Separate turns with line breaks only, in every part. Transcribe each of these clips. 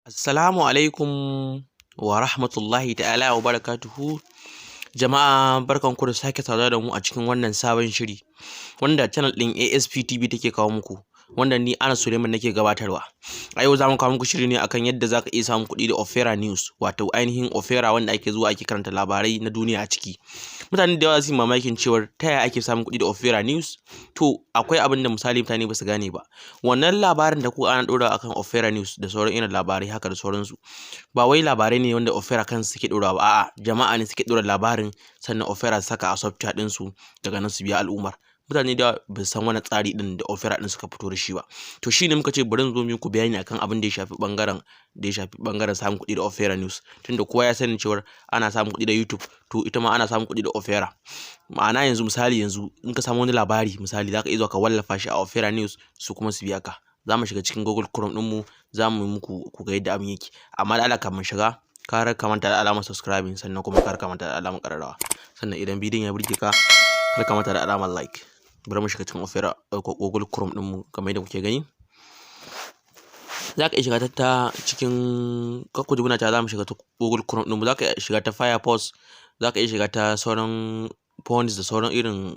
Assalamu alaikum wa rahmatullahi ta'ala wa barakatuhu. Jama'a, barkanku da sake saduwa da mu a cikin wannan sabon shiri wanda channel ɗin ASP TV take kawo muku, wanda ni Anas Suleiman nake gabatarwa. A yau za mu kawo muku shiri ne akan yadda za ka iya samun kuɗi da Opera News, wato ainihin Opera wanda ake zuwa ake karanta labarai na duniya a ciki. Mutane da yawa su yi mamakin cewar ta yaya ake samun kuɗi da Opera News? To, akwai abin da misali mutane ba su gane ba. Wannan labarin da kuka ana ɗora akan Opera News da sauran irin labarai haka da sauransu, ba wai labarai ne wanda Opera kansu suke ɗorawa ba, a'a, jama'a ne suke ɗora labarin, sannan Opera su saka a software ɗinsu, daga nan su biya al'ummar. Mutane da ba su san wannan tsari ɗin da Opera ɗin suka fito da shi ba. To, shine muka ce bari mu zo mu muku bayani akan abin da ya shafi ɓangaren da ya shafi ɓangaren samun kuɗi da Opera News. Tunda kowa ya sani cewar ana samun kuɗi da YouTube, to ita ma ana samun kuɗi da Opera. Ma'ana yanzu, misali, yanzu in ka samu wani labari, misali, za ka iya zuwa ka wallafa shi a Opera News, su kuma su biya ka. Za mu shiga cikin Google Chrome ɗinmu, za mu yi muku ku ga yadda abin yake. Amma da Allah, kafin shiga, kar ka manta da alamar subscribing, sannan kuma kar ka manta da alamar ƙararrawa. Sannan idan bidiyon ya burge ka, kar ka manta da alamar like. Bari mu shiga cikin Opera ko Google Chrome ɗinmu kamar yadda kuke gani. Za ka iya shiga ta cikin, kar ku ji muna cewa za mu shiga ta Google Chrome ɗinmu, za ka iya shiga ta Firefox, za ka iya shiga ta sauran phones da sauran irin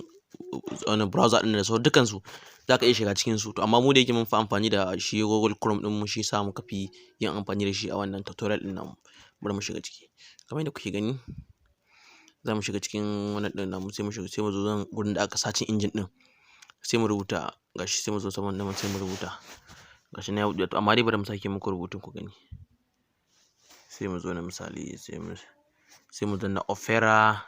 wannan browser ɗin da sauran dukansu za ka iya shiga cikin su. To, amma mu da yake mun fi amfani da shi Google Chrome ɗinmu, shi yasa muka fi yin amfani da shi a wannan tutorial ɗin namu. Bari mu shiga ciki. Kamar yadda kuke gani, za mu shiga cikin wannan ɗin namu, sai mu shiga, sai mu zo nan gurin da aka searching engine ɗin, sai mu rubuta, gashi, sai mu zo saman nan sai mu rubuta. Gashi nan ya buɗe, to amma dai bari mu sake muku rubutun ku gani. Sai mu zo nan, misali, sai mu danna Opera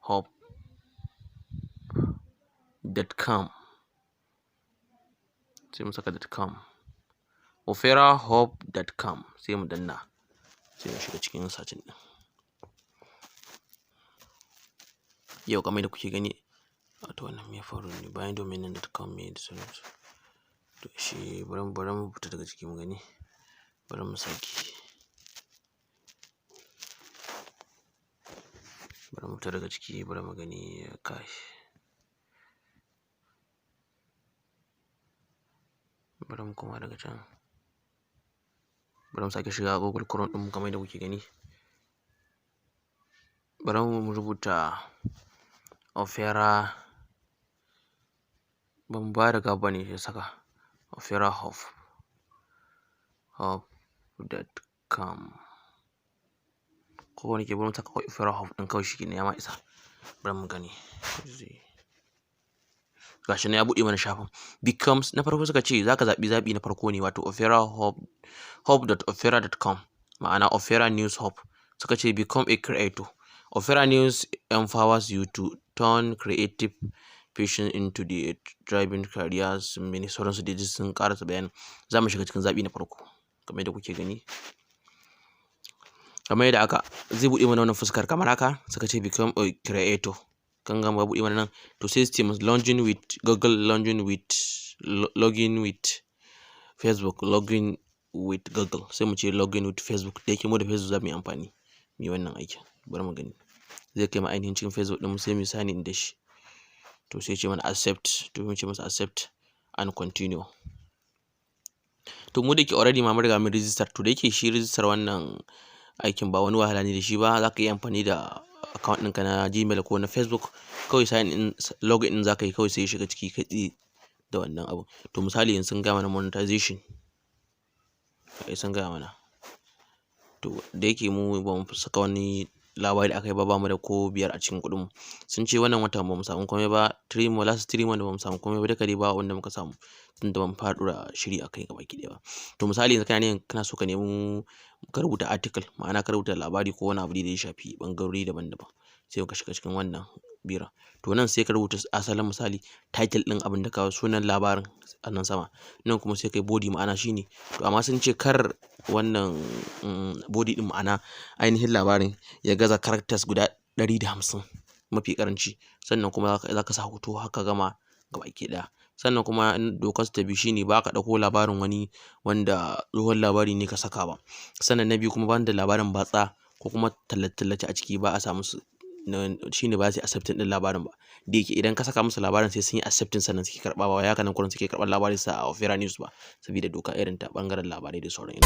hub.com, sai mu saka .com, operahub.com, sai mu danna, sai mu shiga cikin searching ɗin. Yau, kamar yadda kuke gani, wato wannan me ya faru ne bayan domain name .com me da sauransu. To, shi bari mu fita daga ciki mu gani. Bari mu sake. Bari mu fita daga ciki, bari mu gani, kai. Bari mu koma daga can. Bari mu sake shiga Google Chrome ɗinmu kamar yadda kuke gani. Bari mu rubuta Opera, ban ba da gap bane ya saka Opera hub hub.com, ko wani ke, bari mu saka Opera Hub ɗin kawai, shikenan, ya ma isa. Bari mu gani. Gashi nan ya buɗe mana shafin. Becomes na farko, suka ce zaka zaɓi zaɓi na farko ne, wato Opera Hub hub.opera.com, ma'ana Opera News Hub. Suka ce become a creator. Opera News empowers you to turn creative passion into the driving careers, mene sauransu dai sun ƙarasa bayanin. Za mu shiga cikin zaɓi na farko kamar yadda kuke gani. Kamar yadda aka zai buɗe mana wannan fuskar kamar haka, suka ce become a creator. Kan gama buɗe mana nan, to sai su ce login with Google, login with Facebook, login with Google. Sai mu ce login with Facebook, da yake mu da Facebook za mu yi amfani mu yi wannan aikin. Bari mu gani. Zai kai mu ainihin cikin Facebook ɗin mu, sai mu sign in da shi. To, sai ce mana accept, to mu ce masa accept and continue. To, mu da yake already ma mun riga mun register, to da yake shi register wannan aikin ba wani wahala ne da shi ba, za ka iya amfani da account ɗinka na Gmail ko na Facebook, kawai sign in, login in za ka yi kawai, sai ya shiga ciki kai tsaye da wannan abu. To, misali, yanzu sun gaya mana monetization. Ai sun gaya mana. To, da yake mu ba mu saka wani labari akai ba, bamu da ko 5 a cikin kuɗin mu. Sun ce wannan watan ba mu samu komai ba, 3 months, last 3 months ba mu samu komai ba, duka dai ba wanda muka samu tunda ban fara ɗora shiri akai gabaki ɗaya ba. To, misali, yanzu kana kana so ka nemi ka rubuta article, ma'ana ka rubuta labari ko wani abu da ya shafi ɓangarori daban-daban, sai ka shiga cikin wannan bira. To, nan sai ka rubuta asalin, misali, title ɗin abin da ka sunan labarin a nan sama. Nan kuma sai kai body, ma'ana shine. To, amma sun ce kar wannan body ɗin, ma'ana ainihin labarin, ya gaza characters guda 150 mafi ƙaranci. Sannan kuma za ka sa hoto haka gama gabaki ɗaya. Sannan kuma dokar su ta biyu shine ba ka ɗauko labarin wani wanda tsohon labari ne ka saka ba. Sannan na biyu kuma, banda labarin batsa ko kuma tallace-tallace a ciki, ba a sa musu shine ba za su yi accepting ɗin labarin ba. Da yake idan ka saka musu labarin, sai sun yi accepting sannan suke karɓa. Ba wai haka nan kurin suke karɓar labarin sa a Opera News ba, saboda doka irin ta ɓangaren labarai da sauran.